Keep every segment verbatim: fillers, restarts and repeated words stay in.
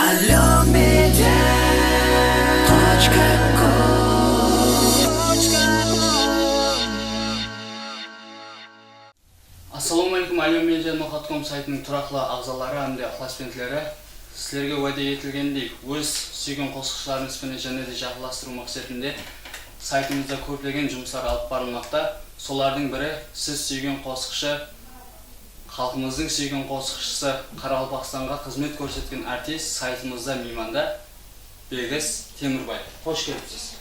Alom media точка com. Assalawma aleykum, Alom media noqat com saytınıń turaqlı aǵzaları hám de ıqlasbentleri. Sizlerge wáde etilgendey, óz súygen qosıqshılarımız benen jáne de jaqınlastırıw maqsetinde saytımızda kóplegen jumıslar alıp barılmaqta. Solardıń biri siz súygen qosıqshı, xalqımızdıń súygen qosıqshısı, Qaraqalpaqstanǵa xızmet kórsetken artist saytımızda miymanda Begis Temirbay. Xosh kelipsiz.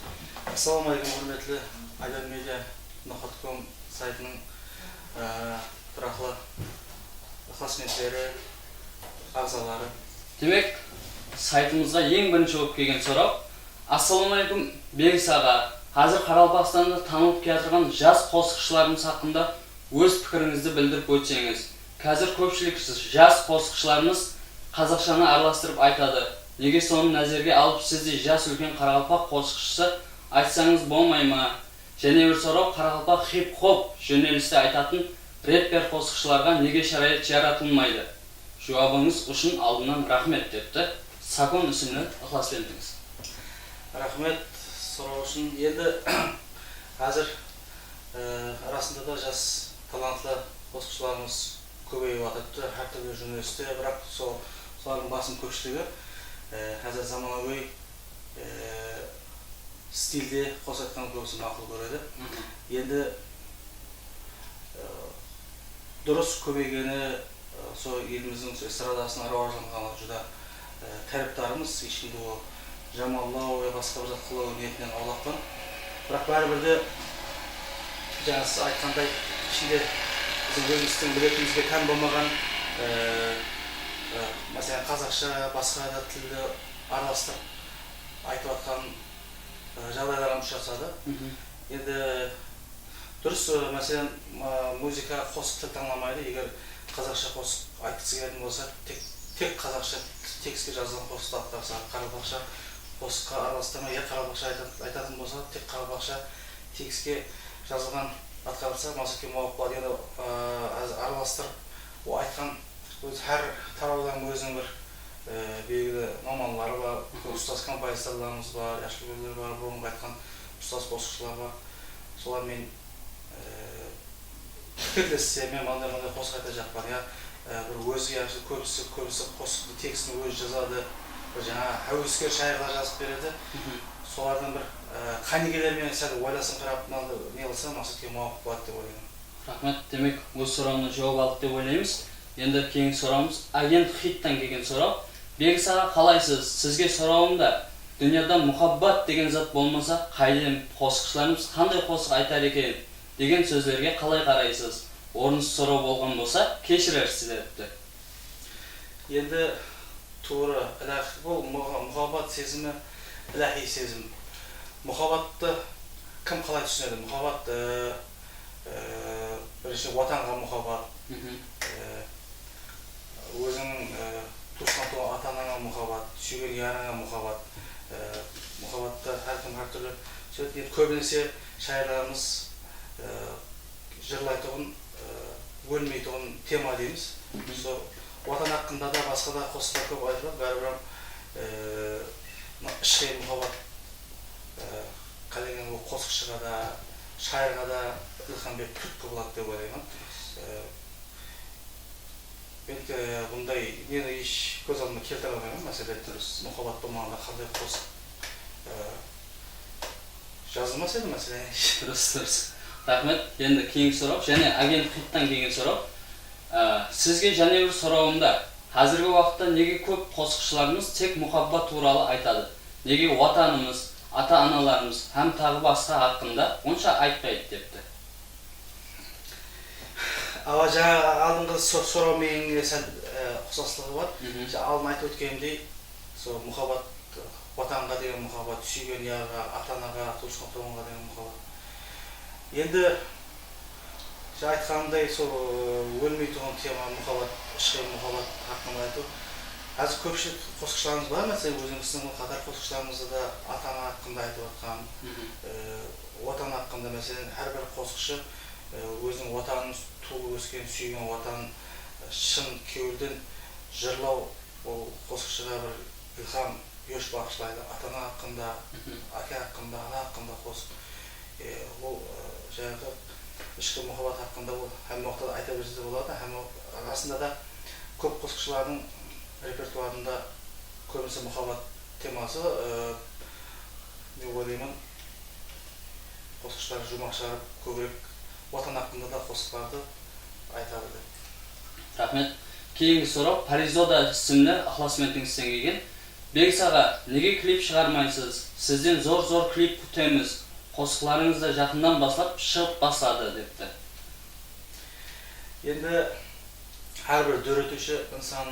Assalawma aleykum, húrmetli Alom media noqat com saytınıń, e, turaqlı ıqlasbentleri, aǵzaları. Demek, saytımızǵa eń birinshi bolıp kelgen soraw. Assalawma aleykum, Begis aǵa. Házir Qaraqalpaqstanda tanılıp kiyatırǵan jas qosıqshılarımız haqqında óz pikirińizdi bildirip ótseńiz. Házir kópshilik jas qosıqshılarımız qazaqshanı aralastırıp aytadı. Nege sonı názerge alıp sizdey jas úlken qaraqalpaq qosıqshısı aytsańız bolmay ma? Jáne bir soraw, qaraqalpaq hip-hop jóneliste aytatın repper qosıqshılarǵa nege sharayat jaratılmaydı? Juwabıńız ushın aldınnan raxmet, depti Sakon ismli ıqlasbentimiz. Raxmet soraw ushın. Endi házir, e, arasında da jas talantlı qosıqshılarımız kóbeyip atırıptı, hár túrli jóneliste, biraq sol, solardıń basım kópshiligi, e, házir zamanagóy e, stilde qosıq aytqandı kóbisi maqul kóredi. Endi, e, durıs kóbeygeni, e, sol elimizdiń sol estradasınıń rawajlanǵanlıǵı júdá, e, tárepdarımız. Hesh kimdi ol jamanlaw ya basqa bir zat qılaw niyetinen awlaqpan. Biraq báribir de, jańa siz aytqanday, ishinde biziń ózimizdiń milletimizge tán bolmaǵan, e, e, máselen, qazaqsha, basqa da tildi aralastırıp aytıp atqan, e, jaǵdaylar hám ushırasadı. Endi durıs, e, máselen, e, muzıka qosıq til tańlamaydı. Eger qazaqsha qosıq aytqısı keletin bolsa, tek, tek qazaqsha tekstke jazılǵan qosıqtı atqarsa, qaraqalpaqsha qosıqqa aralastırmay, ya qaraqalpaqsha ayta-, aytatın bolsa, tek qaraqalpaqsha tekstke jazılǵan atqarılsa, maqsetke muwapıq boladı. Endi, e, házir aralastırıp, o aytqan Óz, hár tarawdan óziniń bir, e, belgili mamanları bar, ustaz kompozitorlarımız bar, yashulgenler bar, burın qaytqan ustaz qosıqshılar bar. Solar menen, e, pikirlesse, men mınday-mınday qosıq aytajaqpan, ya, e, bir ózi, ya, kóbisi, kóbisi qosıqtı, tekstin ózi jazadı, bir jańa háwesker shayırlar jazıp beredi. Solardan bir, e, qánigeler menen sál oylasıńqırap, mınanday ne qılsa, maqsetke muwapıq boladı dep oylayman. Raxmet. Demek, óz sorawına juwap aldıq dep oylaymız. Endi keyingi sorawımız agent Xittan kelgen soraw. Begis aǵa, qalaysız? Sizge sorawım da, dúnyada muhabbat degen zat bolmasa, qaydem qosıqshılarımız qanday qosıq aytar eken, degen sózlerge qalay qaraysız? Orınıs soraw bolǵan bolsa, keshirersiz, depti. Endi tuwrı, iláhiy, bul muha-, muhabbat sezimi, iláhiy sezim. Muhabbattı kim qalay túsinedi? Muhabbat, e, e, birinshi Watanǵa muhabbat, e, ózińniń, e, tuwısqan tuwǵan ata-anańa muhabbat, súygen yarıńa muhabbat, e, muhabbattı hár kim hár túrli túsinedi. Endi kóbinese shayırlarımız, e, jırlaytuǵın, e, ólmeytuǵın tema deymiz. Sol Watan haqqında da, basqa da qosıqlar kóp aytıladı, báribir hám, e, mına ishqıy muhabbat, e, qálegen ol qosıqshıǵa da, shayırǵa da ilham berip túrtki boladı dep oylayman. E, men, e, bunday neni hesh kóz aldıma keltire almayman, máselen, durıs, muhabbat bolmaǵanda qanday qosıq, e, Jazılmas edi, máselen. Durıs, durıs. Raxmet. Endi keyingi soraw, jáne agent Xittan kelgen soraw. Á, sizge jáne bir sorawımda, házirgi waqıtta nege kóp qosıqshılarımız tek muhabbat tuwralı aytadı? Nege Watanımız, ata-analarımız hám taǵı basqa haqqında onsha aytpaydı, depti. Awa, jańa aldınǵı so-, soraw menen sál, e, uqsaslıǵı bar. Jańa aldın aytıp ótkenimdey, sol muhabbat, Watanǵa degen muhabbat, súygen yarǵa, ata-anaǵa, tuwısqan-tuwǵanǵa degen muhabbat. Endi, jańa aytqanımday, sol, e, ólmeytuǵın tema muhabbat, ishqıy muhabbat haqqında aytıw. Házir kópshilik qosıqshılarımız bar, máselen, ózimizdiń qatar qosıqshılarımızda da ata-ana haqqında aytıp atqan, e, Watan haqqında, máselen, hár bir qosıqshı, e, óziniń Watanın, tuwılıp ósken, súygen Watanın, e, shın kewilden jırlaw, ol qosıqshıǵa bir Ilham yosh baǵıshlaydı, ata-ana haqqında, aka haqqında, ana haqqında qosıq. E, ol, e, jańaǵı ishki muhabbat haqqında ol hámme waqıtta da ayta berse de boladı. Hám ol, rasında da, kóp qosıqshılardıń repertuarında kóbinese muhabbat teması, e, dep oylayman. Qosıqshılar juwmaq shıǵarıp, kóbirek Watan haqqında da qosıqlardı aytadı dep. Raxmet. Keyingi soraw Parizoda ismli ıqlasmendińizden kelgen. Begis aǵa, nege klip shıǵarmaysız? Sizden zor-zor klip kútemiz. Qosıqlarıńız da jaqınnan baslap shıǵıp basladı, depti. Endi hár bir dóretiwshi insan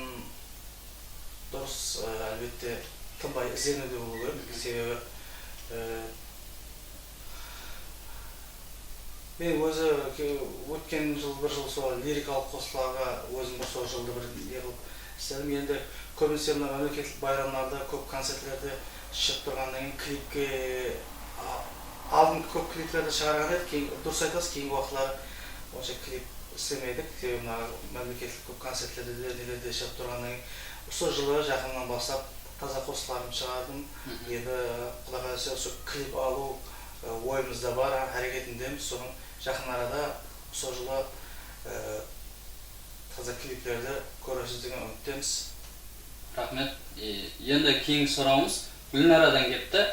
durıs, e, álbette, tınbay izleniwde bolıw kerek. Sebebi, e, men ózi ke-, ótken jıl bir jıl sol lirikalıq qosıqlarǵa ózim bir sol jıldı bir ne qılıp isledim. Endi kóbinese mına mámleketlik bayramlarda kóp koncertlerde shıǵıp turǵannan keyin klipke, a-, aldın kóp kliplerdi shıǵarǵan edik, keyin, durıs aytasız, keyingi waqıtları onsha klip islemedik. Sebebi mına mámleketlik kóp koncertlerde de, nelerde shıǵıp turǵannan keyin usı jılı jaqınnan baslap taza qosıqlarımdı shıǵardım. Endi Quday qálese usı klip alıw, e, oyımızda bar, háreketindemiz. Sonıń jaqın arada usı jılı, e, taza kliplerdi kórersiz degen úmittemiz. Raxmet. E, endi keyingi sorawımız Gúlnaradan kepti.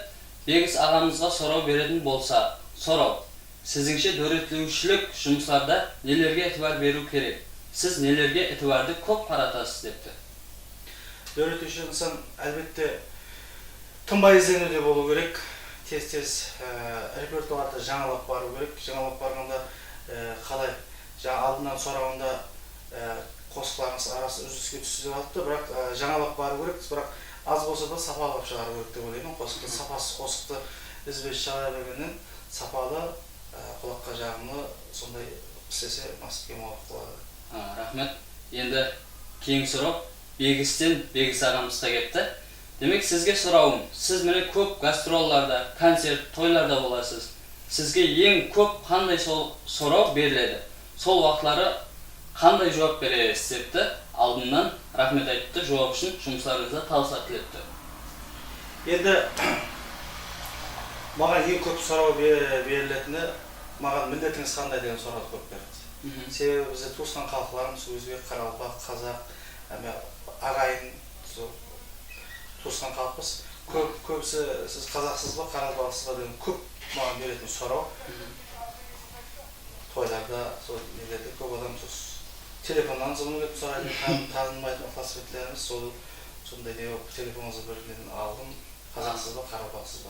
Begis aǵamızǵa soraw beretin bolsa, soraw. Sizińshe dóretiliwshilik jumıslarda nelerge itibar beriw kerek? Siz nelerge itibardı kóp qaratasız, depti. Dóretiwshi insan, álbette, tınbay izleniwde bolıw kerek. Tez-tez, e, repertuardı jańalap barıw kerek. Jańalap barǵanda, e, qalay, jańa aldınnan sorawında, e, qosıqlarıńız arası úziliske tústi dep alıptı, biraq, e, jańalap barıw kerek. Biraq az bolsa da sapalılap shıǵarıw kerek dep oylayman. Qosıqtı sapasız qosıqtı izbe shıǵara bergennen sapalı, e, qulaqqa jaǵımlı sonday islese maqsetke muwapıq boladı. A, raxmet. Endi keyingi soraw Begisten Begis aǵamızǵa kepti. Demek, sizge sorawım, siz mine kóp gastrollarda, koncert, toylarda bolasız. Sizge eń kóp qanday sol-, soraw beriledi? Sol waqıtları qanday juwap beresiz, depti. Aldınnan raxmet aytıptı juwap ushın, jumıslarıńızda tabıslar tilepti. Endi maǵan eń kóp soraw be-, beriletini, maǵan milletińiz qanday degen sorawdı kóp beredi. Sebebi bizde tuwısqan xalıqlarımız ózbek, qaraqalpaq, qazaq, hámme aǵayin, sol tuwısqan xalıqpız. Kóp, kóbisi siz qazaqsız ba, qaraqalpaqsız ba degen kóp maǵan beretin soraw. Toylarda, sol nelerde kóp adam sol telefonnan zıvınıp etip soraydı, tan-, tanınbaytın ıqlasbentlerimiz, sol, sonday ne bolıp, telefonıńızdı bir neden aldım, qazaqsız ba, qaraqalpaqsız ba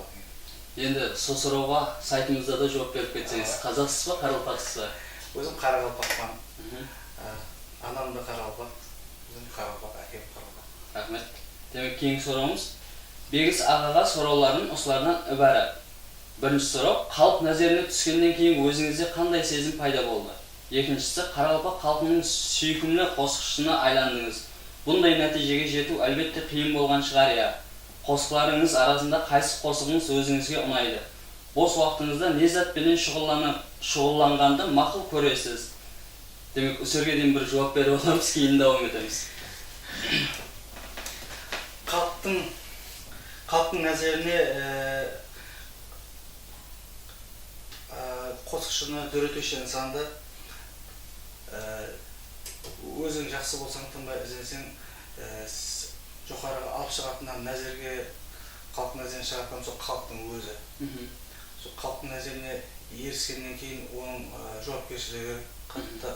degen. Endi sol sorawǵa saytımızda da juwap berip ketseńiz, qazaqsız ba, qaraqalpaqsız ba? Ózim qaraqalpaqpan. Á, anam da qaraqalpaq, ózim qaraqalpaq, ákem qaraqalpaq. Raxmet. Demek, keyingi sorawımız Begis aǵaǵa sorawlarım usılardan ibarat. Birinshi soraw, xalıq názerine túskennen keyin ózińizde qanday sezim payda boldı? Ekinshisi, qaraqalpaq xalqınıń súykimli qosıqshısına aylandıńız. Bunday nátiyjege jetiw, álbette, qıyın bolǵan shıǵar, ya? Qosıqlarıńız arasında qaysı qosıǵıńız ózińizge unaydı? Bos waqtıńızda ne zat penen shuǵıllanı-, shuǵıllanǵandı maqul kóresiz? Demek, usı jerge deyin bir juwap berip alamız, keyin dawam etemiz. Xalıqtıń, xalıqtıń názerine, e, e, qosıqshını, dóretiwshi insandı, e, óziń jaqsı bolsań, tınbay izlenseń, e, s-, joqarıǵa alıp shıǵatın hám názerge, xalıq názerine shıǵatın sol xalıqtıń ózi. Sol xalıqtıń názerine eriskennen keyin onıń, e, juwapkershiligi qattı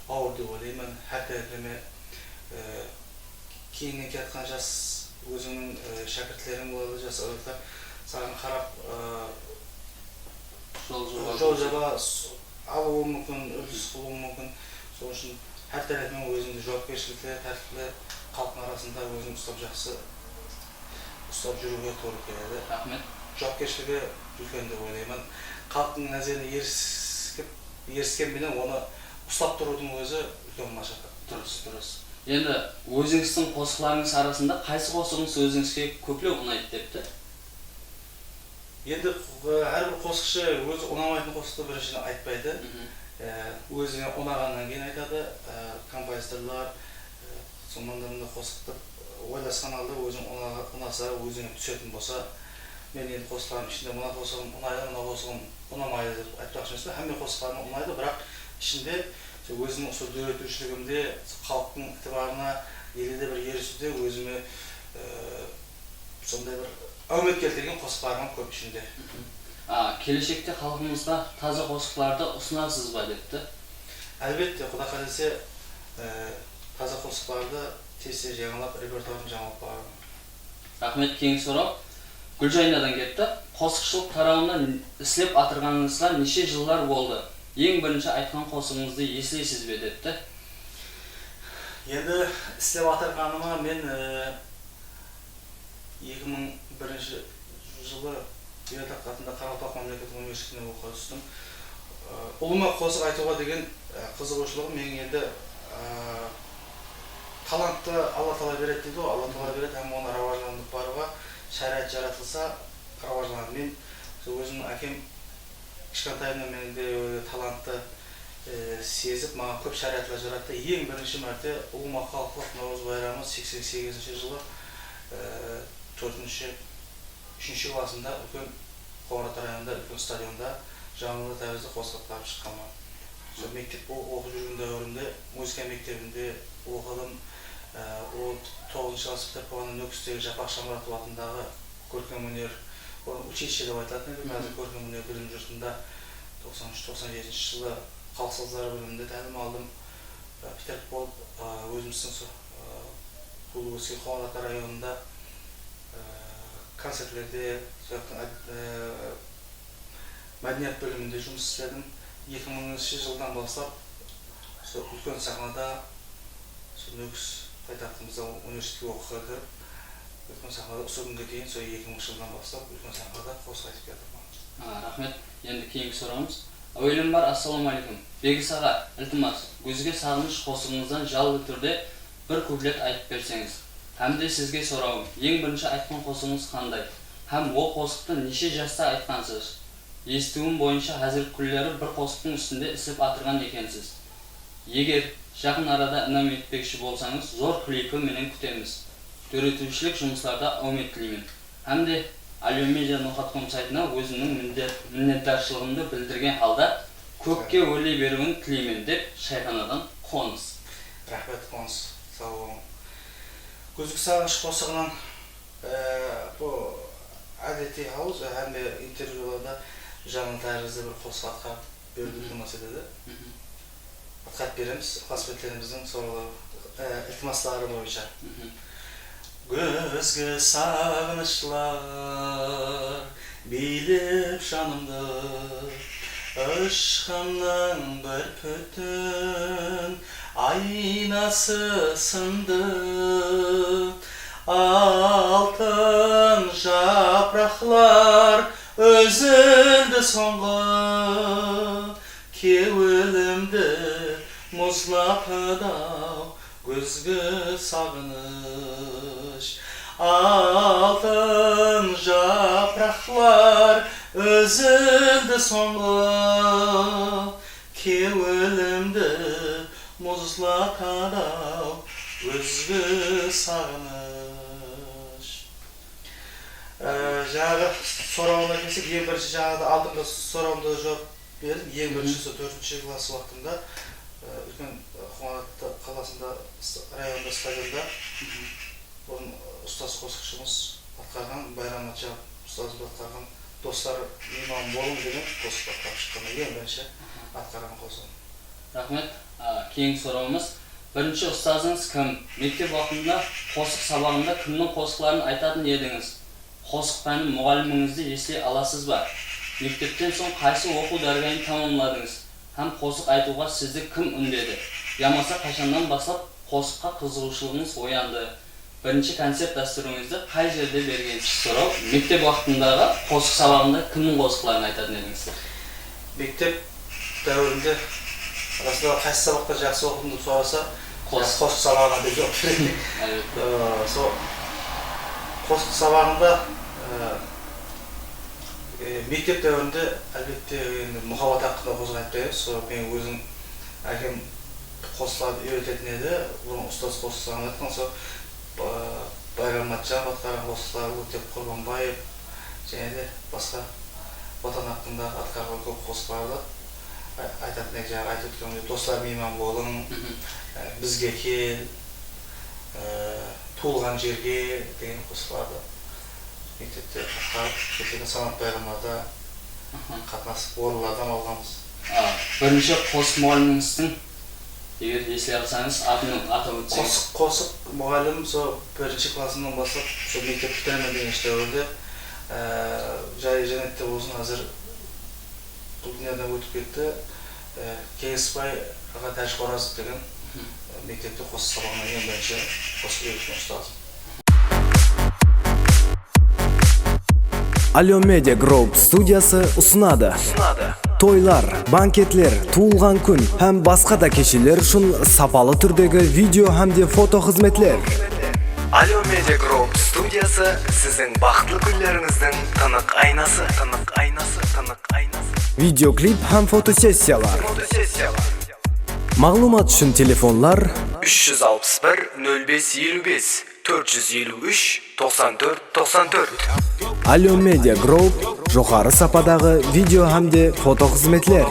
awır dep oylayman. Hár tárepleme, e, keyinne kiyatqan jas ózińniń, e, shákirtleriń boladı, jas awlodlar saǵan qarap, e, jol jaba, jol jaba s-, alıwı múmkin, úlgis qılıwı múmkin. Sol ushın hár tárepimen ózińdi juwapkershilikli, tártipli, xalıqtıń arasında ózińdi uslap jaqsı uslap júriwge tuwrı keledi. Raxmet. Juwapkershiligi úlken dep oylayman. Xalıqtıń názerine eriskip, erisken menen onı uslap turıwdıń ózi úlken mashaqat. Durıs, durıs. Endi ózińizdiń qosıqlarıńız arasında qaysı qosıǵıńız ózińizge kóplep unaydı depti? Endi, e, hár bir qosıqshı ózi unamaytın qosıqtı birinshiden aytpaydı. E, ózine unaǵannan keyin aytadı. E, kompozitorlar, e, sol mında-mında qosıqtı oylasqan halda ózine una-, Basları ózińe túsetin bolsa, men endi qosıqlarım ishinde mına qosıǵım unaydı, mına qosıǵım unamaydı dep aytpaqshı emes ta, hámme qosıqlarım unaydı, biraq ishinde ózimniń usı dóretiwshiligimde xalıqtıń itibarına ele de bir erisiwde ózime, e, sonday bir áwmet keltirgen qosıqlarım kóp ishinde. A, keleshekte xalqımızǵa taza qosıqlardı usınasız ba, depti. Álbette, Quda qálese, e, taza qosıqlardı tez-tez jańalap, repertuarın jańalap baraman. Raxmet, keyingi soraw Gúljaynadan kepti. Qosıqshılıq tarawında n- islep atırǵanıńızǵa neshe jıllar boldı? Eń birinshi aytqan qosıǵıńızdı esleysiz be, depti. Endi islep atırǵanıma men, e, eki mıń birinshi jılı Berdaq atında Qaraqalpaq mámleketlik universitetine oqıwǵa tústim. I, ulıwma qosıq aytıwǵa degen, ı, qızıǵıwshılıǵım meniń endi, ı, talanttı Alla taala beredi deydi ǵoy, Alla taala beredi hám onı rawajlandırıp barıwǵa sharayat jaratılsa, rawajlanadı. Men sol ózimniń ákem kishkentayımnan mende talanttı, e, sezip, maǵan kóp sharayatlar jarattı. Eń birinshi márte ulıwma xalıqlıq Nawrız bayramı seksen segizinshi jılı, e, tórtinshi, úshinshi klassımda úlken Qońırat rayonında úlken stadionda Jamallı Tárizdi qosıp atqarıp shıqqanman. Sol mektep o- oqıp júrgen dáwirimde muzıka mektebinde oqıdım. E, o toǵızınshı klass pitirip bolǵannan Nókistegi Japaq Shamuratov atındaǵı kórkem óner, burın uchilishe dep aytılatuǵın edi, házir kórkem óner bilim jurtında toqsan úsh toqsan jetinshi jılı xalıq sazları biliminde tálim aldım. Pitirip bolıp, ózimizdiń usı Glubockiy Qońırat rayonında koncertlerde, sol jaqtıń mádeniyat bóliminde jumıs isledim. Eki mıńınshı jıldan baslap usı úlken saxnada, usı Nókis paytaxtımızda universitetke oqıwǵa kirip, úlken saxnada usı kúnge deyin, sol eki mıńınshı jıldan baslap úlken saxnada qosıq aytıp kiyatırman. A, raxmet. Endi keyingi sorawımız. Áwelem bar, assalawma áleykum. Begis aǵa, iltimas, Gúzge saǵınısh qosıǵıńızdan jallı túrde bir kuplet aytıp berseńiz. Hám de sizge sorawım, eń birinshi aytqan qosıǵıńız qanday? Hám ol qosıqtı neshe jasta aytqansız? Esitiwim boyınsha, házirgi kúnleri bir qosıqtıń ústinde islep atırǵan ekensiz. Eger jaqın arada inam etpekshi bolsańız, zor klipi menen kútemiz. Dóretiwshilik jumıslarda áwmet tileymen. Hám de Alyomedia noqat kom saytına ózimniń minnet- minnetdarshılıǵımdı bildirgen halda kókke órley beriwin tileymen, dep Shayxanadan Qonıs. Raxmet, Qonıs. Saw bolıń. Gúzgi saǵınısh qosıǵınan, e, bul ádetiy hal, hámme intervyularda Jamal Tárizdi bir qosıq atqarıp beriwdi iltimas etedi. Atqarıp beremiz ıqlasbentlerimizdiń sorawları, e, iltimasları boyınsha. Gúzgi saǵınıshlar biylep janımdı, ıshqannan bir pútin aynası sındı. Altın japıraqlar úzildi sońǵı, kewlimdi muzlatadı-aw gúzgi saǵınısh. Altın japıraqlar úzildi sońǵı, kewlimdi muzlatadı-aw gúzgi saǵınısh. Á, jańaǵı sorawına kelsek, eń birinshi jańaǵıda aldınǵı sorawımda juwap berdim. Eń birinshi sol tórtinshi klass waqtımda, á, úlken, á, Qońırat qalasında, st- rayonda stadionda burın, á, ustaz qosıqshımız atqarǵan, Bayram Atjapov ustazımız atqarǵan Doslar, miyman bolıń degen qosıq atqarıp shıqqan eń birinshi atqarǵan qosıǵım. Raxmet. A, keyingi sorawımız. Birinshi ustazıńız kim? Mektep waqtında qosıq sabaǵında kimniń qosıqların aytatın edińiz? Qosıq páni muǵallimińizdi esley alasız ba? Mektepten soń qaysı oqıw dárgayın tamamladıńız? Hám qosıq aytıwǵa sizdi kim úndedi? Yamasa qashannan baslap qosıqqa qızıǵıwshılıǵıńız oyandı? Birinshi koncert dástúrińizdi qay jerde bergensiz? Soraw, mektep waqtındaǵı qosıq sabaǵında kimniń qosıqların aytatın edińiz? Mektep dáwirinde, rasında, qaysı sabaqta jaqsı oqıdım dep sorasa, qosıq sabaǵına dep juwap beredi. Álbette. Sol qosıq sabaǵında, e, mektep dáwirinde, álbette, endi muhabbat haqqında qosıq aytpayıq. Sol meniń ózim ákem qosıqlardı úyretetin edi. Burın ustaz qosıq saǵınatqan, sol, e, Bayram Matjanov atqarǵan qosıqları, Ótep Qurbanbaev, jáne de basqa Watan haqqındaǵı atqarǵan kóp qosıqlardı ay-, aytatın edik, jańa aytıp ótkenimdey, Doslar miyman bolıń, e, Bizge kel, e, Tuwılǵan jerge degen qosıqlardı mektepte atqarıp, keshegi Sanat bayramlarda qatnasıp, orınlardan alǵanbız. A, birinshi qosıq muǵallimińizdiń, eger esley alsańız, atın atap ótseńiz. Qosıq, qosıq muǵallimim sol birinshi klassımnan baslap, sol mektep pitiremen degen dáwirde, e, jayı jánnette bolsın, házir bul dúnyadan ótip ketti. E, Keńesbay aǵa Tájixorazov degen, e, mektepte qosıq sabaǵınan eń birinshi qosıq úyretken ustazım. Alyo Media Group studiyası usınadı. Toylar, banketler, tuwılǵan kún hám basqa da kesheler ushın sapalı túrdegi video hám de foto xızmetler. Alyo Media Group studiyası siziń baxıtlı kúnlerińizdiń tınıq aynası, tınıq aynası, tınıq aynası. Videoklip hám fotosessiyalar. Maǵlıwmat ushın telefonlar: úsh júz alpıs bir, nol bes, eliw bes, tórt júz eliw úsh, toqsan tórt, toqsan tórt. Alyo Media Group joqarı sapadaǵı video hám de foto xızmetler.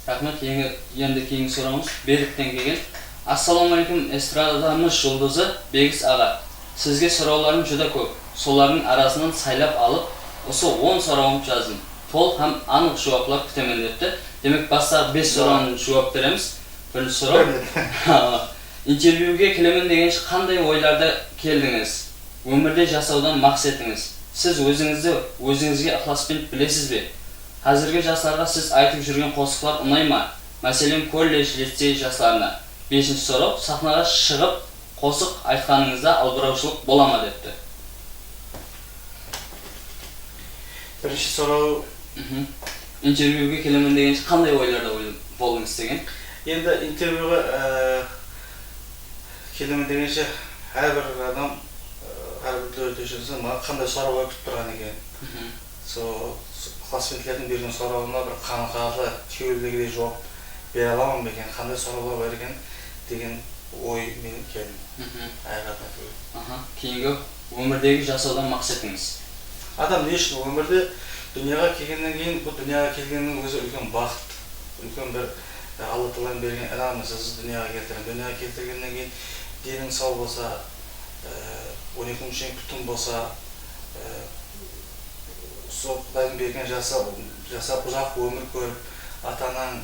Raxmet. Endi, endi keyingi sorawımız Berikten kelgen. Assalawma áleykum, estradamız juldızı Begis aǵa. Sizge sorawlarım júdá kóp. Solardıń arasınan saylap alıp, usı on sorawımdı jazdım. Tolıq hám anıq juwaplar kútemen, depti. Demek, bastaǵı bes sorawına juwap beremiz. Birinshi soraw. Intervyuge kelemen degenshe qanday oylarda keldińiz? Ómirde jasawdan maqsetińiz? Siz ózińizdi ózińizge ıqlasbent bilesiz be? Házirgi jaslarǵa siz aytıp júrgen qosıqlar unay ma? Máselen, kolledj, licey jaslarına. Beshinshi soraw, saxnaǵa shıǵıp qosıq aytqanıńızda albırawshılıq bola ma, depti. Birinshi soraw. Intervyuge kelemen degenshe qanday oylarda oy-, boldıńız degen? Endi intervyuǵa, e, kelemen degenshe hár bir adam, e, hár bir dóretewshi insan maǵan qanday sorawlar kútip turǵan eken. Sol, sol ıqlasbentlerdiń bergen sorawına bir qańıqarlı, kewildegidey juwap bere alaman ba eken, qanday sorawlar bar eken degen oy menen keldim. Haqıyqatına kóre. Aha. Keyingi, ómirdegi jasawdan maqsetińiz? Adam ne ushın ómirde dúnyaǵa kelgennen keyin, bul dúnyaǵa kelgenniń ózi úlken baxıt, úlken bir, e, Alla taaladan bergen inamı, siz dúnyaǵa keltirgen. Dúnyaǵa keltirgennen keyin deniń saw bolsa, e, on eki kún ishinde pútin bolsa, e, sol Qudaydıń bergen jasa-, jasap uzaq ómir kórip, ata-anań,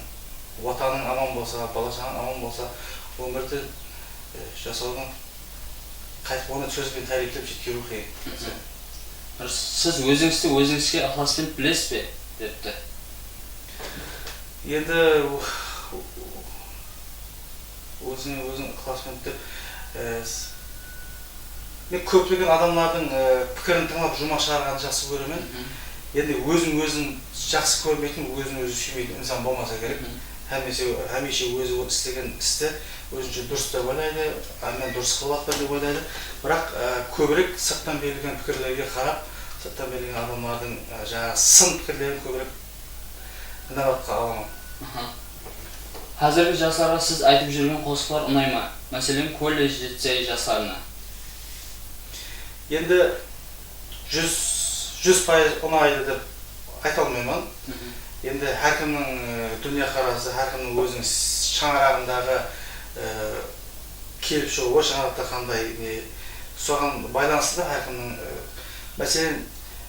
watanıń aman bolsa, bala-shaǵań aman bolsa, ómirdi, e, jasawdıń qaytıp onı sóz benen táriyplep jetkeriw qıyın. Durıs. Siz ózińizdi ózińizge ıqlasbent bilesiz be? Depti. Endi, ózińe óziń ıqlasbent dep, e, s-, men kóplegen adamlardıń, e, pikirin tıńlap juwmaq shıǵarǵandı jaqsı kóremen. Endi ózin ózin jaqsı kórmeytin, ózin ózi súymeytin insan bolmasa kerek. Hámmesi, hámiyshe ózi ol islegen isti ózinshe durıs dep oylaydı, a, men durıs qılıp atpan dep oylaydı. Biraq, e, kóbirek sırttan berilgen pikirlerge qarap, sırttan berilgen adamlardıń, e, jańaǵı sın pikirlerin kóbirek inabatqa alaman. Házirgi jaslarǵa siz aytıp júrgen qosıqlar unay ma? Máselen, kolledj, licey jaslarına. Endi júz, júz payız unaydı dep ayta almayman. Endi hár kimniń, e, dúnya qarası, hár kimniń óziniń s-, shańaraǵındaǵı, e, kelip shıǵıwı, shańaraqta qanday, ne, soǵan baylanıslı da hár kimniń, e, máselen,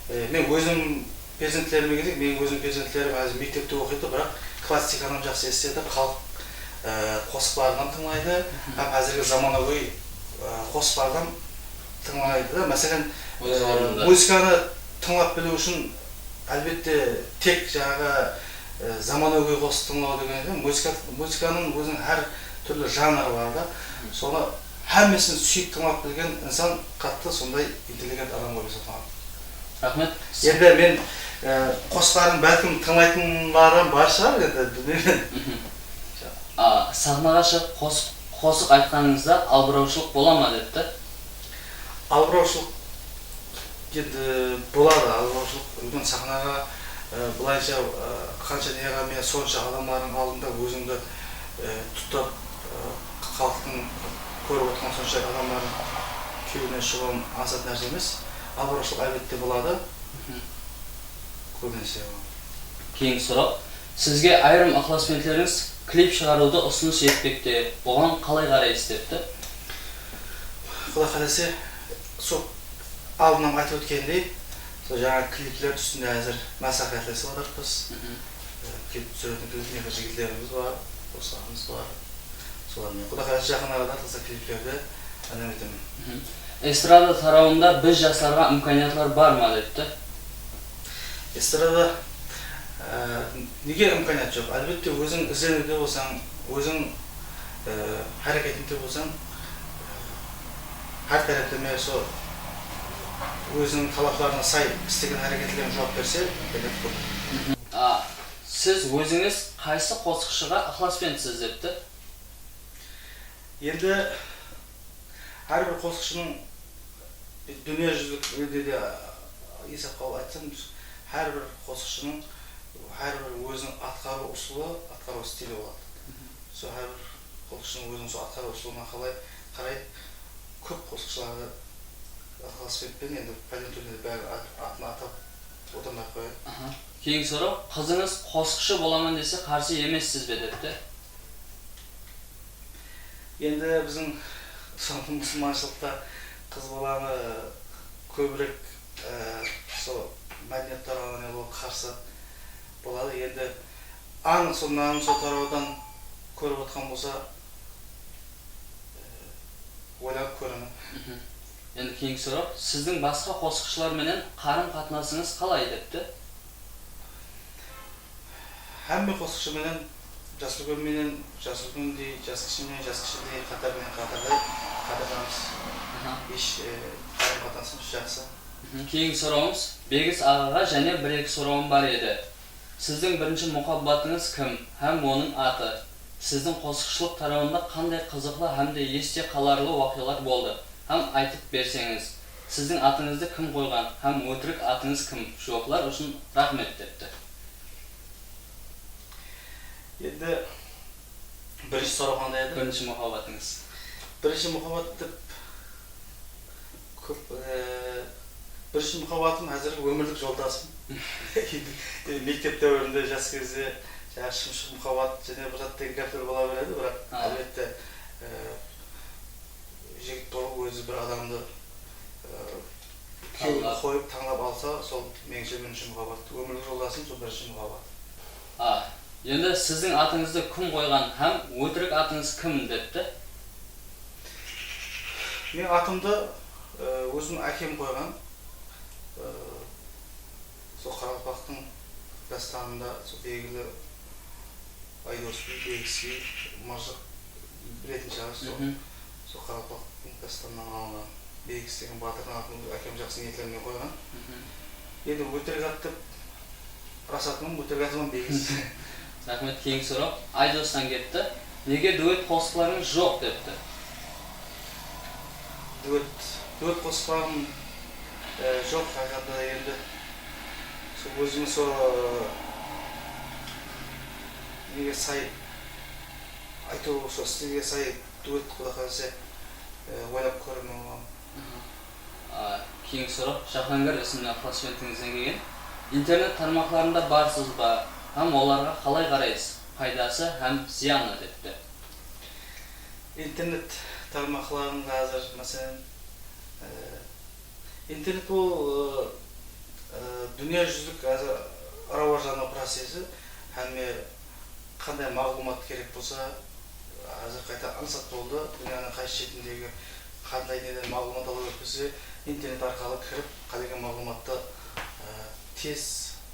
e, men ózim perzentlerime kelsek, meniń ózim perzentlerim házir mektepte oqıydı, biraq klassikanı jaqsı esitedi, xalıq, e, qosıqların tıńlaydı, hám házirgi zamanagóy, e, qosıqlardan tıńlaydı da. Máselen, e, muzıkanı tıńlap biliw ushın, álbette, tek jańaǵı, e, zamanagóy qosıq tıńlaw degen emes, muzıka, muzıkanıń óziniń hár túrli janrı bar da. Sonı hámmesin súyip tıńlap bilgen insan qattı sonday intelligent adam bolıp esaplanadi. Raxmet. Endi men, e, qosıqların bálkim tıńlaytınları bar shıǵar, endi bilmeymen. A, saxnaǵa shıǵıp qosıq, qosıq aytqanıńızda albırawshılıq bola ma, depti. Albırawshılıq endi boladı, albırawshılıq. Úlken saxnaǵa, E, bılayınsha, e, qansha ne qılǵan, men sonsha adamlardıń aldında ózimdi, e, tutap, e, xalıqtıń kórip otırǵan sonsha adamlardıń kewlinen shıǵıwım ańsat nárse emes. Albarawshılıq, álbette, boladı. Kóbinese. Keyingi soraw. Sizge ayırım ıqlasbentlerimiz klip shıǵarıwdı usınıs etpekte. Buǵan qalay qaraysız, depti. Quday qálese, sol aldınnan aytıp ótkenimdey, sol jańa klipler ústinde házir másláhátlasıp atırıppız. E, klip túsiretin klipmeyker jigitlerimiz bar, doslarımız bar. Solar menen Quday qálese, jaqın arada taza kliplerdi ánam etemen. Estrada tarawında biz jaslarǵa imkaniyatlar bar ma, depti. Estrada, e, nege imkaniyat joq? Álbette, óziń izleniwde bolsań, óziń, e, háreketińde bolsań, e, hár tárepleme sol óziniń talaplarına say islegen háreketlerine juwap berse, imkaniyat kóp. A, siz ózińiz qaysı qosıqshıǵa ıqlasbentsiz, depti? Endi hár bir qosıqshınıń, dúnya júzilik relde de esapqa alıp aytsam, hár bir qosıqshınıń hár bir óziniń atqarıw usılı, atqarıw stili boladı. Sol hár bir qosıqshınıń óziniń sol atqarıw usılına qalay qaray, kóp qosıqshılardı ıqlasbentpen, endi pállen túrinde bári at-, atın atap otırmay-aq qoyayın. Aha. Keyingi soraw, qızıńız qosıqshı bolaman dese qarsı emessiz be, depti. Endi biziń sol musılmanshılıqta qız balanı kóbirek, e, sol mádeniyat tarawına ne qılıw qarsı boladı. Endi anıq sol mınaw sol tarawdan kórip otırǵan bolsa, e, oylanıp kóremen. Endi keyingi soraw, siziń basqa qosıqshılar menen qarım-qatnasıńız qalay, depti? Hámme qosıqshı menen, jas úlken menen jas úlkendey, jas kishi menen jas kishidey, qatar menen qatarday qádirdanıs. Aha. Hesh, e, qarım-qatnasımız jaqsı. Keyingi sorawımız, Begis aǵaǵa jáne bir-eki sorawım bar edi. Siziń birinshi muhabbatıńız kim hám onıń atı? Siziń qosıqshılıq tarawında qanday qızıqlı hám de este qalarlı waqıyalar boldı? Hám aytıp berseńiz, siziń atıńızdı kim qoyǵan hám ótirik atıńız kim? Juwaplar ushın raxmet, depti. Endi birinshi soraw qanday edi? Birinshi muhabbatıńız. Birinshi muhabbat dep kóp, e, birinshi muhabbatım házirgi ómirlik joldasım. E, mektep dáwirinde, jas gezde, jańa shımshıq muhabbat, jáne bir zat degen gápler bola beredi, biraq, álbette, e, jigit bolıp ózi bir adamdı, e, kewlin qoyıp tańlap alsa, sol menińshe birinshi muhabbat. Ómirlik joldasım sol birinshi muhabbat. A, endi siziń atıńızdı kim qoyǵan hám ótirik atıńız kim, depti? Meniń atımdı, e, ózim ákem qoyǵan. E, sol qaraqalpaqtıń dástanında sol belgili Aydos Begiskiy, Mırjıq, biletin shıǵarsız, sol, sol qaraqalpaqtıń dástanınan alınǵan. Begis degen batırdıń atın ákem jaqsı niyetler menen qoyǵan. Endi ótirik at dep, ras atım ótirik atım Begis. Raxmet, keyingi soraw. Aydostan kepti. Nege duet qosıqlarıńız joq, depti. Duet, duet qosıqlarım, e, joq, haqıyqatında endi. Sol ózimiz sol, e, nege say, aytıw, sol stilge say duet, Quda qálese, e, oylap kóremen oǵan. A, keyingi soraw, Jahangir ismli ıqlasbentińizden kelgen. Internet tarmaqlarında barsız ba hám olarǵa qalay qaraysız? Paydası hám zıyanı, depti. Internet tarmaqlarında házir, máselen, e, internet bul, e, e, dúnya júzilik házir rawajlanıw procesi, hámme qanday maǵlıwmat kerek bolsa, házir qayta ańsat boldı. Dúnyanıń qaysı shetindegi qanday neden maǵlıwmat alıw kerek bolsa, internet arqalı kirip, qálegen maǵlıwmattı, e, tez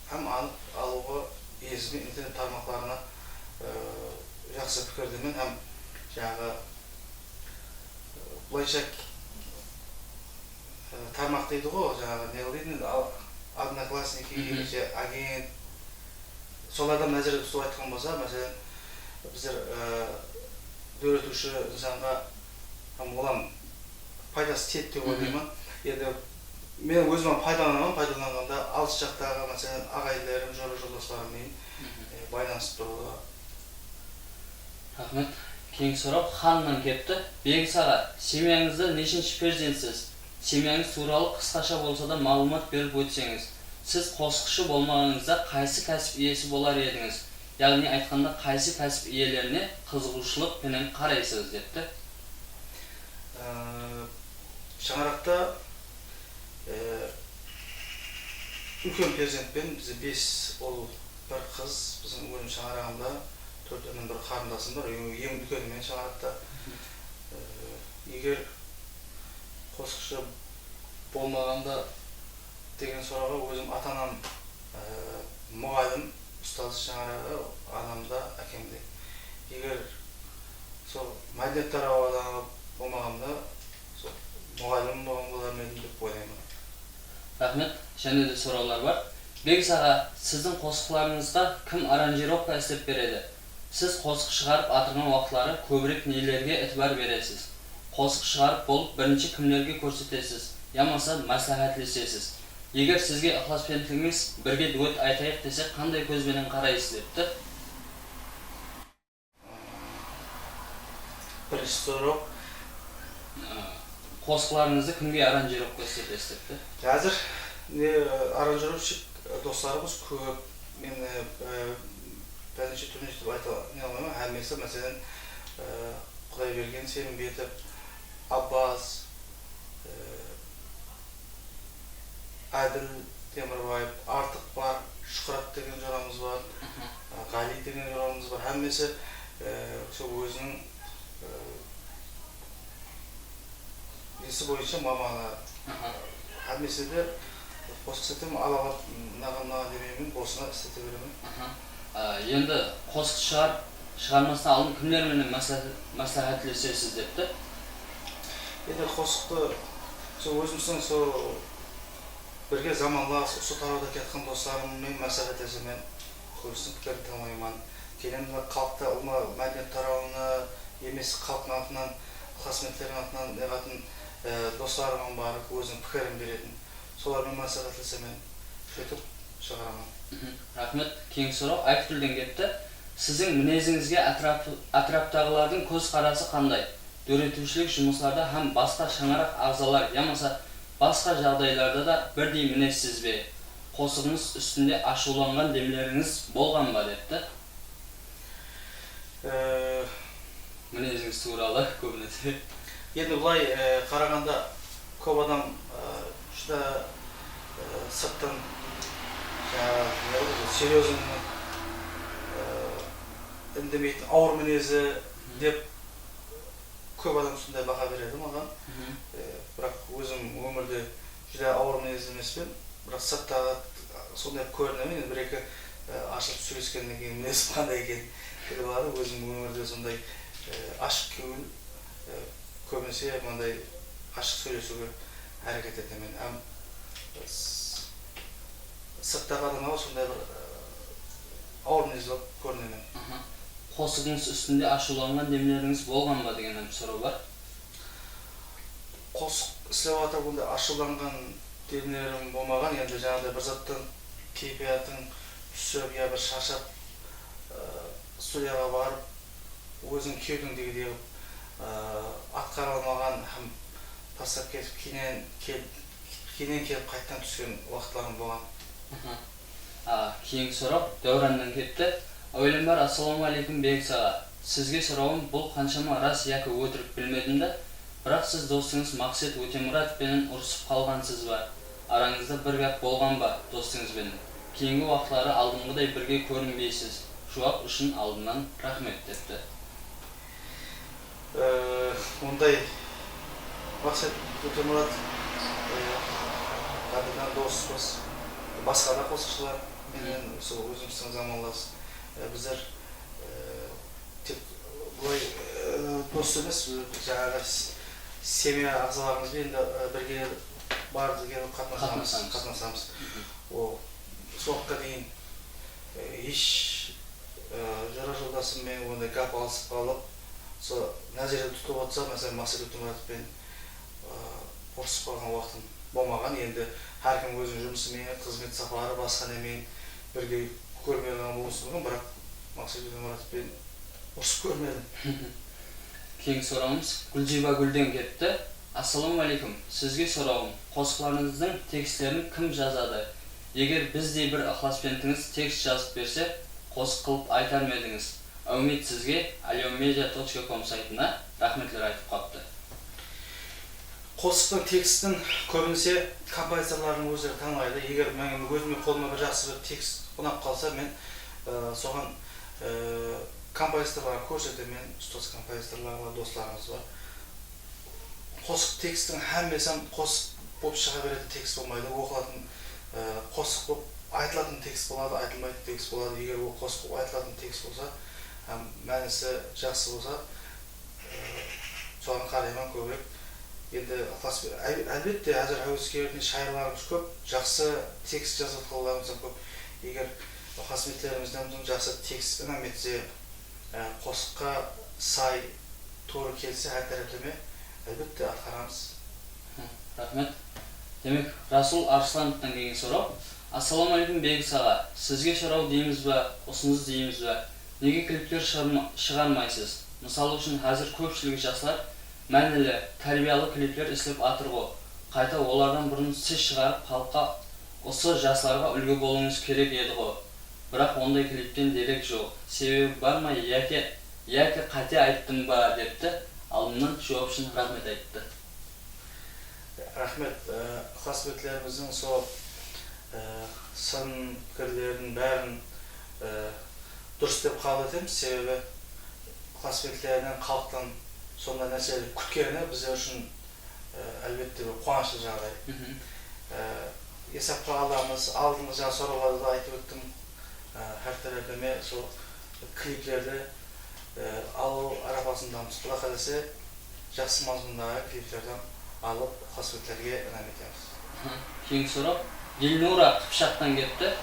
hám anıq alıwǵa erisimen. Internet tarmaqlarına, e, jaqsı pikirdemen hám jańaǵı, e, bılayınsha, e, tarmaq deydi ǵo, jańaǵı, ne deydi, al-, Odnoklassniki, je, Agent, solardan názer túsip aytqan bolsa, máselen, bizler, e, dóretiwshi insanǵa hám olam paydası tiyedi dep oylayman. Endi Men ózim hám paydalanaman, paydalanǵanda alıs jaqtaǵı, máselen, aǵayinlerim, jora-joldaslarım menen, e, baylanısıp turıwda. Raxmet. Keyingi soraw Xannan kepti. Begis aǵa, semyańızda neshinshi perzentsiz? Semyańız tuwralı qısqasha bolsa da maǵlıwmat berip ótseńiz. Siz qosıqshı bolmaǵanıńızda qaysı kásip iyesi bolar edińiz? Yaǵnıy aytqanda, qaysı kásip iyelerine qızıǵıwshılıq penen qaraysız? Depti. Á, shańaraqta, e, úlken perzentpen, bizde bes ul, bir qız, biziń ózim shańaraǵımda tórt inim, bir qarındasım bar, eń, eń úlkeni men shańaraqta. E, eger qosıqshı bolmaǵanda degen sorawǵa ózim ata-anam, e, muǵallim, ustaz shańaraǵı, anam da, ákem de. Eger sol mádeniyat tarawı bolmaǵanda, sol muǵallim bolǵan bolar ma edim dep oylayman. Raxmet. Jáne de sorawlar bar. Begis aǵa, siziń qosıqlarıńızǵa kim aranjirovka islep beredi? Siz qosıq shıǵarıp atırǵan waqıtları kóbirek nelerge itibar beresiz? Qosıq shıǵarıp bolıp birinshi kimlerge kórsetesiz yamasa másláhátlesesiz? Eger sizge ıqlasbentligińiz birge duet aytayıq dese, qanday kóz benen qaraysız? Depti. Birinshi soraw. Qosıqlarıńızdı kimge aranjirovka islep beresiz? Depti. Házir ne, aranjirovshik doslarımız kóp. Men, e, e, pálenshi túrine dep ayta ne almayman. Hámmesi, máselen, e, Qudaybergen Selimbetov, Abbaz, e, Ádil Temirbaev, Artıq bar, Shuhrat degen joramız bar, Ǵaliy degen joramız bar. Hámmesi, e, sol óziniń, e, nesi boyınsha mamanı. Hámmesi de qosıq isletemiz, alawat mınaǵan, mınaǵan demeymen, bosına islete beremen. Á, endi qosıq shıǵarıp, shıǵarmastan aldın kimler menen másláhát-, másláhátlesesiz? Depti. Endi qosıqtı sol ózimizdiń sol birge zamanlas, usı tarawda kiyatqan doslarım menen másláhátlesemen, kóbisiniń pikirin tıńlayman. Keyin de xalıqta ulıwma mádeniyat tarawına emes, xalıqtıń atınan, ıqlasbentlerdiń atınan neǵatın, e, doslarım bar, óziniń pikirin beretin. Solar menen másláhátlesemen, sóytip shıǵaraman. Raxmet. Keyingi soraw Aytıgúlden kepti. Siziń minezińizge átirap-, átiraptaǵılardıń kóz-qarası qanday? Dóretiwshilik jumıslarda hám basqa shańaraq aǵzalar yamasa basqa jaǵdaylarda da birdey minezsiz be? Qosıǵıńız ústinde ashıwlanǵan demlerińiz bolǵan ba? Depti. E, Minezińiz tuwralı kóbinese. Endi bılay, e, qaraǵanda kóp adam, e, júdá, e, sırttan, jańaǵı, ne, серьёзный, e, indemeytin, awır minezi dep kóp adam sonday baha beredi maǵan. E, biraq ózim ómirde júdá awır minezli emespen. Biraq sırttaǵı sonday kórinemen, endi bir-eki, e, ashılıp sóyleskennen keyin minezim qanday ekenin bilip aladı. Ózim ómirde sonday, e, ashıq kewil, e, kóbinese mınday ashıq sóylesiwge háreket etemen. Hám, e, s-, sırttaǵı adamlarǵa sonday bir, e, awır minezli bolıp kórinemen. Qosıǵıńız ústinde ashıwlanǵan demlerińiz bolǵan ba degen hám soraw bar. Qosıq islep atırıp, onday ashıwlanǵan demlerim bolmaǵan, endi jańaǵıday bir zattan keypiyatıń túsip ya bir sharshap, ı, studiyaǵa barıp, óziń kewlińdegidey qılıp, ı, atqara almaǵan hám taslap ketip, keynen kel-, keynen kelip qayttan túsken waqıtlarım bolǵan. A, keyingi soraw Dáwrannan kepti. Áwelem bar, assalawma áleykum, Begis aǵa. Sizge sorawım, bul qanshama ras yaki ótirik bilmedim da, biraq siz dosıńız Maqset Ótemuratov penen urısıp qalǵansız ba? Arańızda bir gáp bolǵan ba dosıńız benen? Keyingi waqıtları aldınǵıday birge kórinbeysiz. Juwap ushın aldınnan raxmet, depti. E, onday Maqset Ótemurat, e, qádirdan dospız. Basqa da qosıqshılar menen, sol ózimizdiń zamanlas. E, bizler, e, tek bılay, e, dos emes, jańaǵı s-, semya aǵzalarımız benen de, e, birge bardı kelip qatnasamız. Qatnasamız. Qatnasamız. O, sol waqıtqa deyin, e, hesh, e, jora-joldasım menen onday gáp alısıp qalıp, sol názerde tutıp otsa, máselen, Maqset Ótemuratov penen, e, urısıp qalǵan waqtım bolmaǵan. Endi hár kim óziniń jumısı menen, xızmet saparı, basqa ne menen birge kórmey qalǵan bolıwı múmkin, biraq Maqset penen Murat penen urısıp kórmedim. Keyingi sorawımız Gúljiba Gúlden kepti. Assalawma áleykum. Sizge sorawım, qosıqlarıńızdıń tekstlerin kim jazadı? Eger bizdey bir ıqlasbentińiz tekst jazıp berse, qosıq qılıp aytar ma edińiz? Áwmet sizge, alyomedia tochka kom saytına raxmetler aytıp qaptı. Qosıqtıń tekstin kóbinese kompozitorlardıń ózleri tańlaydı. Eger men ózime qolıma bir jaqsı bir tekst unap qalsa, men, e, soǵan, e, kompozitorlarǵa kórsetemen, ustaz kompozitorlar bar, doslarımız bar. Qosıq tekstin hámmesi hám qosıq bolıp shıǵa beretin tekst bolmaydı. Oqılatın, e, qosıq bolıp aytılatın tekst boladı, aytılmaytın tekst boladı. Eger ol qosıq bolıp aytılatın tekst bolsa, hám mánisi jaqsı bolsa, e, soǵan qarayman kóbirek. Endi ıqlas, ál-, álbette, házir háweskerdiń shayırlarımız kóp, jaqsı tekst jazıp atqanlarımız hám kóp. Eger ıqlasbentlerimizden jaqsı tekst inam etse, e, qosıqqa say, tuwrı kelse, hár tárepleme, álbette, atqaramız. Hı, raxmet. Demek, Rasul Arslanovtan kelgen soraw. Assalawma áleykum, Begis aǵa. Sizge soraw deymiz ba, usınız deymiz ba? Nege klipler shıǵarma-, shıǵarmaysız? Mısal ushın, házir kópshiligi jaslar mánili, tárbiyalı klipler islep atır ǵo. Qayta olardan burın siz shıǵarıp, xalıqqa, usı jaslarǵa úlgi bolıwıńız kerek edi ǵo. Biraq onday klipten derek joq. Sebebi bar ma yaki, yaki qáte ayttım ba, depti. Aldınnan juwap ushın raxmet ayttı. Raxmet, e, ıqlasbentlerimizdiń sol, e, sın pikirlerin bárin, e, durıs dep qabıl etemiz. Sebebi ıqlasbentlerinen, xalıqtan sonday nárselerdi kútkeni bizler ushın, e, álbette, bir quwanıshlı jaǵday. E, esapqa alamız, aldınǵı jańa sorawlarda da aytıp óttim. E, hár tárepleme sol kliplerdi, e, alıw arapasındamız. Quda qálese, jaqsı mazmundaǵı kliplerden alıp, ıqlasbentlerge inam etemiz. Keyingi soraw Dilnura Qıpshaqtan kepti.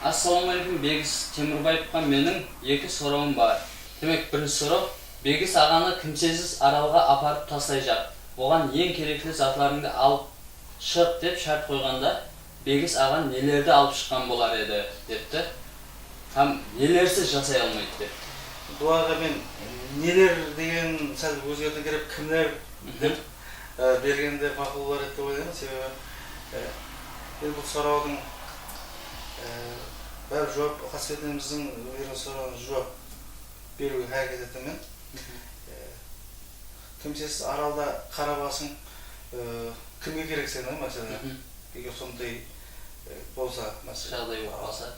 Assalawma áleykum, Begis Temurbaevqa meniń eki sorawım bar. Demek, birinshi soraw, Begis aǵanı kimsesiz aralǵa aparıp taslayjaq. Oǵan eń kerekli zatlarıńdı alıp shıq dep shárt qoyǵanda, Begis aǵa nelerdi alıp shıqqan bolar edi, depti. Hám nelersiz jasay almaydı, depti. Bularǵa men neler degen sál ózgertiw kerek, kimler dep, e, bergende maqul bolar edi dep oylayman. Sebebi, e, endi bul sorawdıń, e, báribir juwap, ıqlasbentlerimizdiń bergen sorawına juwap beriwge háreket etemen. E, kimsesiz aralda qara basıń, e, kimge kerek seniń, máselen? Eger sonday, e, bolsa, máselen. Jaǵday bolıp qalsa.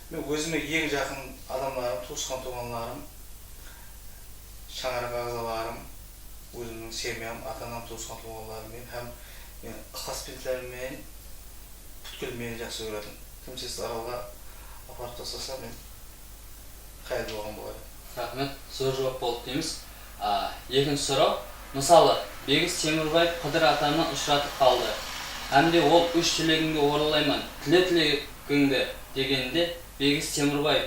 Men ózime eń jaqın adamlarım, tuwısqan-tuwǵanlarım, shańaraq aǵzalarım, ózimniń semyam, ata-anam, tuwısqan-tuwǵanlarım menen hám men ıqlasbentlerim menen pútkil meni jaqsı kóretin. Kimsesiz aralǵa aparıp taslasa, men qayıl bolǵan bolar edim. Raxmet, zor juwap boldı deymiz. A, ekinshi soraw. Mısalı, Begis Temurbaev Qıdır atanı ushıratıp qaldı. Hám de ol úsh tilegińdi orınlayman, tile tilegińdi degeninde Begis Temurbaev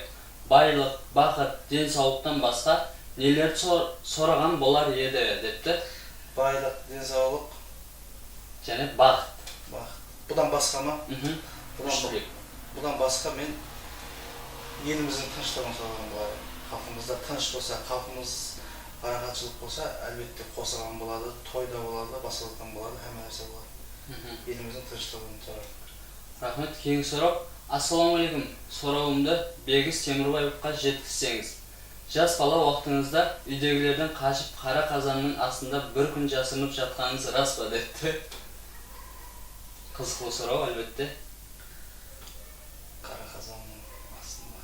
baylıq, baxıt, densawlıqtan basqa nelerdi sor-, soraǵan bolar edi, depti. Baylıq, densawlıq, jáne baxıt. Baxıt. Budan basqa ma? Budan ba-, budan basqa men elimizdiń tınıshlıǵın soraǵan bolar edim. Xalqımızda tınısh bolsa, xalqımız paraxatshılıq bolsa, álbette, qosıq hám boladı, toy da boladı, basqa zat hám boladı, hámme nárse boladı. Elimizdiń tınıshlıǵın soraǵan. Raxmet, keyingi soraw. Assalawma áleykum. Sorawımdı Begis Temurbaevqa jetkizseńiz. Jas bala waqtıńızda úydegilerden qashıp qara qazannıń astında bir kún jasırınıp jatqanıńız ras pa, depti. Qızıqlı soraw, álbette. Qara qazannıń astında.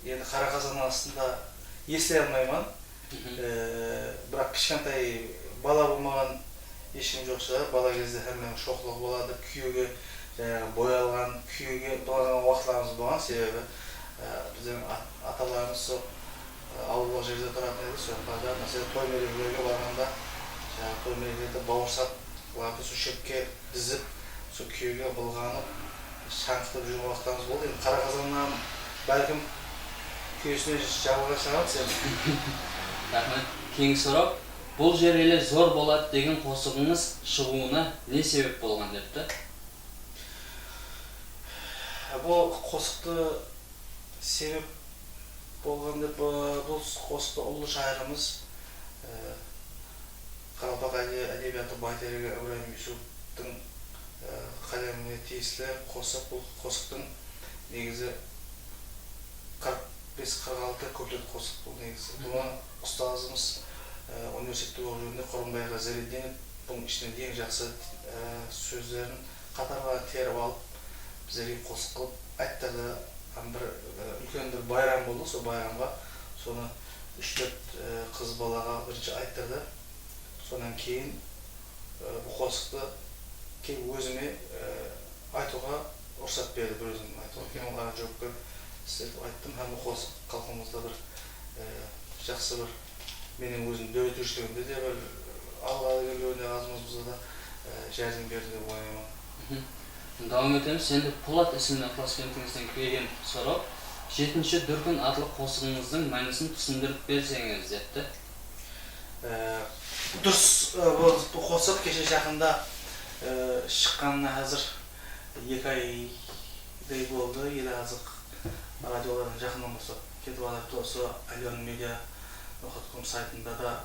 Endi qara qazannıń astında esley almayman. E, biraq kishkentay bala bolmaǵan hesh kim joq shıǵar. Bala gezde hámmeniń shoqlıǵı boladı. Kúyewge, jańaǵı, boyalǵan, kúyewge boyalǵan waqıtlarımız bolǵan. Sebebi, e, bizlerdiń at-, atalarımız sol, e, awıllıq jerde turatın edi. Soyaqlarda, máselen, toy-merekelerge barǵanda, jańaǵı, toy-merekelerde bawırsaqlardı sol shepke dizip, sol kúyewge bılǵanıp, shańqıtıp júrgen waqıtlarımız boldı. Endi qara qazannan, bálkim, kewsine jabılǵan shıǵarmız endi. Raxmet. Keyingi soraw. Bul jer ele zor boladı degen qosıǵıńız shıǵıwına ne sebep bolǵan depti? Bul qosıqtı sebep bolǵan dep, e, bul qosıqtı ullı shayırımız, e, qaraqalpaq áde-, ádebiyatı bayteregi Ibrayım Yusupovtıń, e, qálemine tiyisli qosıq. Bul qosıqtıń negizi qırq bes qırq altı kuplet qosıq bul negizi. Bunı ustazımız, e, universitette oqıp júrgende Qurımbaev Zareddinov bunıń ishinen eń jaqsı, e, sózlerin qatarǵa terip alıp, bizlerge qosıq qılıp ayttırdı. Hám bir, e, úlken bir bayram boldı, sol bayramǵa sonı úsh-tórt, e, qız balaǵa birinshi ayttırdı. Sonnan keyin, e, bul qosıqtı kelip ózime, e, aytıwǵa ruxsat berdi, bir ózim aytıwǵa. Keyin olarǵa juwapker isletip ayttım hám bul qosıq xalqımızda bir, e, jaqsı bir, meniń ózim dóretiwshiligińde de bir alǵa ilerlewine azımız bolsa da, e, járdem berdi dep oylayman. Dawam etemiz. Endi Polat ismli ıqlasbentińizden kelgen soraw. Jetinshi dúrkin atlı qosıǵıńızdıń mánisin túsindirip berseńiz, depti. E, durıs, e, bul, bul qosıq keshe jaqında, e, shıqqanına házir eki ayday boldı. Ele azıq radiolardan jaqınnan baslap ketip atırıptı. Usı Alyon Media noqat kom saytında da,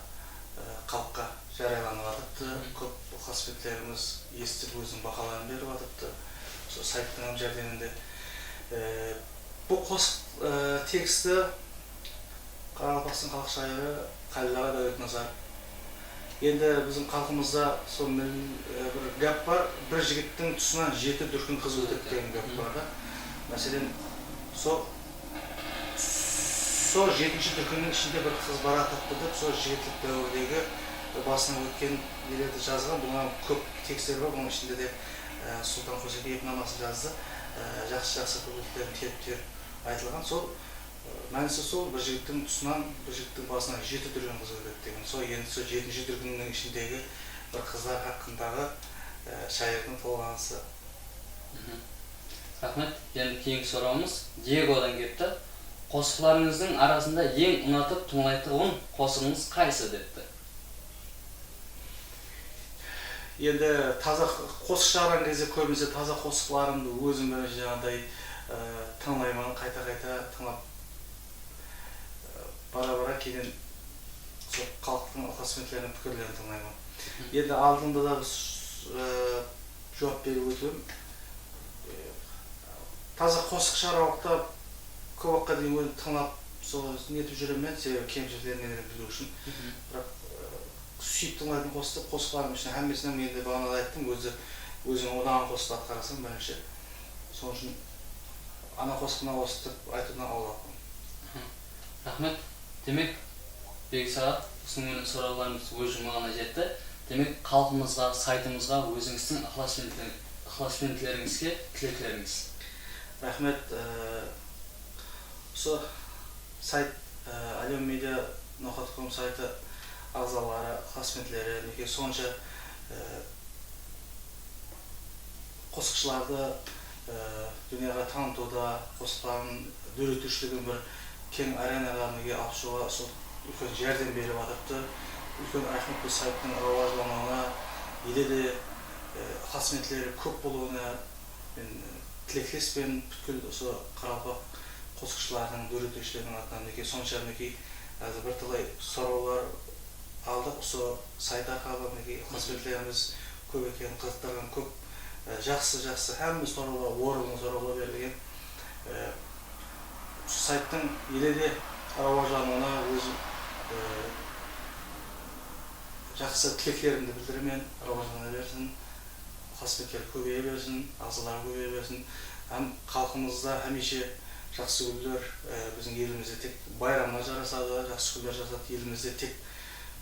e, xalıqqa jaraylanıp atırıptı. Kóp ıqlasbentlerimiz esitip, óziniń bahaların berip atırıptı. Usı sayttıń hám járdeminde, e, bul qosıq, e, teksti Qaraqalpaqstan xalıq shayırı Qálil aǵa Dáwletnazarov. Endi biziń xalqımızda sol mil-, e, bir gáp bar, bir jigittiń tusınan jeti dúrkin qız ótedi degen gáp bar da. Máselen, sol, sol jetinshi dúrkinniń ishinde bir qız bar atırıptı dep, sol jigitlik dáwirdegi basınan ótken nelerdi jazǵan, bunıń kóp tekstleri bar, bunıń ishinde de, e, Sultan Qosekeev namasın jazdı. E, jaqsı-jaqsı kópliklerin terip-terip aytılǵan. Sol Mánisi sol, bir jigittiń tusınan, bir jigittiń basınan jeti dúrkin qız ótedi degen. Sol, endi sol jetinshi dúrkinniń ishindegi bir qızlar haqqındaǵı, e, shayırdıń tolǵanısı. Raxmet. Endi keyingi sorawımız Diegodan kepti. Qosıqlarıńızdıń arasında eń unatıp tıńlaytuǵın qosıǵıńız qaysı, depti. Endi taza qosıq shıǵarǵan gezde kóbinese taza qosıqlarımdı ózim birinshi jańaday, e, tıńlayman, qayta-qayta tıńlap, e, bara-bara keyin sol xalıqtıń ıqlasbentleriniń pikirlerin tıńlayman. Endi aldında da bir, e, juwap berip ótiwim. E, taza qosıq shıǵarǵan waqıtta kóp waqıtqa deyin ózim tıńlap, sol netip júremen, sebebi kemshiliklerin menen biliw ushın. Biraq, e, súyip tıńlaytın qosıq, qosıqlarım ishinen hámmesinen men de baǵana da ayttım, ózi, ózińe unaǵan qosıqtı atqarasań birinshi. Sonıń ushın ana qosıq, mına qosıq dep aytıwdan awlaqpın. Raxmet. Demek, Begis aǵa, usınıń menen sorawlarımız óz juwmaǵına jetti. Demek, xalqımızǵa, saytımızǵa ózińizdiń ıqlasbentler-, ıqlasbentlerińizge tileklerińiz. Raxmet, e, usı sayt, e, Alyon Media noqat kom saytı aǵzaları, ıqlasbentleri, minekey, sonsha, e, qosıqshılardı, e, dúnyaǵa tanıtıwda, qosıqların dóretiwshiligiń bir keń arenaǵa, minekey, alıp shıǵıwǵa usı úlken járdem berip atırıptı. Úlken raxmet bul sayttıń rawajlanıwına, ele de, e, ıqlasbentleri kóp bolıwına men, e, tileklespen, pútkil usı qaraqalpaq qosıqshılarınıń, dóretiwshileriniń atınan. Minekey, sonsha, minekey, házir bir talay sorawlar aldıq usı sayt arqalı, minekey, ıqlasbentlerimiz kóp eken, qızıqtırǵan kóp, e, jaqsı, jaqsı, hámme sorawlar, orınlı sorawlar berilgen. E, usı sayttıń ele de rawajlanıwına ózim, e, jaqsı tileklerimdi bildiremen, rawajlana bersin. Iqlasbentler kóbeye bersin, aǵzalar kóbeye bersin. Hám xalqımızda hámiyshe jaqsı kúnler, e, biziń elimizde tek bayramlar jarasadı, jaqsı kúnler jarasadı, elimizde tek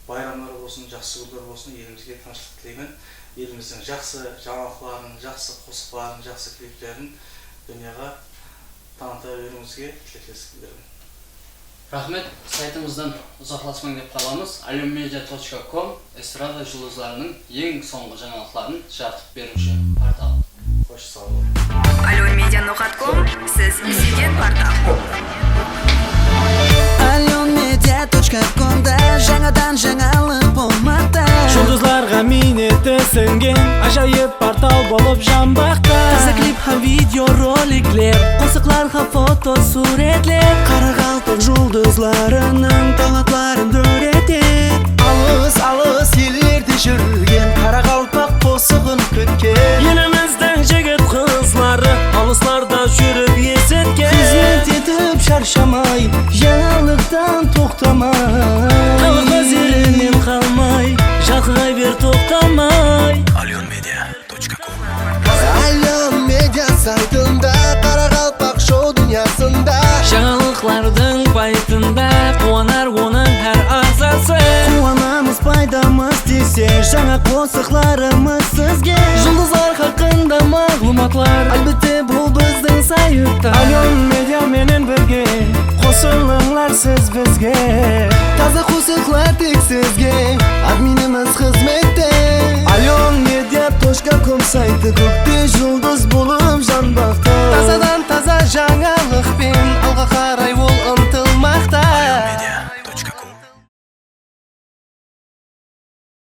bayramlar bolsın, jaqsı kúnler bolsın, elimizge tınıshlıq tileymen. Elimizdiń jaqsı jańalıqların, jaqsı qosıqların, jaqsı kliplerin dúnyaǵa tanıta beriwińizge tilekleslik bildirimen. Raxmet, saytımızdan uzaqlaspań dep qalamız. Alyonmedia tochka kom, estrada juldızlarınıń eń sońǵı jańalıqların jarıtıp beriwshi portal. Xosh, saw bolıń. Alyonmedia noqat kom, siz islegen portal. Alyonmedia tochka komda jańadan jańalıq bolmay. bolıp janbaqta. Taza klip hám video rolikler, qosıqlar hám foto súwretler. Qaraqalpaq juldızlarınıń talantların dóreter. Alıs-alıs ellerde júrgen qaraqalpaq qosıǵın kútken. Elimizdiń jigit-qızları alıslarda júrip esitken. Xızmet etip sharshamay, jańalıqtan toqtamay. Xalıq názerinen qalmay, jalqıray ber toqtamay. Alyon Media точка ком. Alyon Media saytında, qaraqalpaq shou dúnyasında. Jańalıqlardıń payıtında, quwanar onıń hár aǵzası. Quwanamız, paydamız tiyse jańa qosıqlarımız sizge. Juldızlar haqqında maǵlıwmatlar, álbette, bul bizdiń sayıtta. Alyon Media menen birge, qosılıńlar siz bizge. Taza qosıqlar tek sizge, adminimiz xızmette. Alyon Media точка ком saytı, kókte juldız bul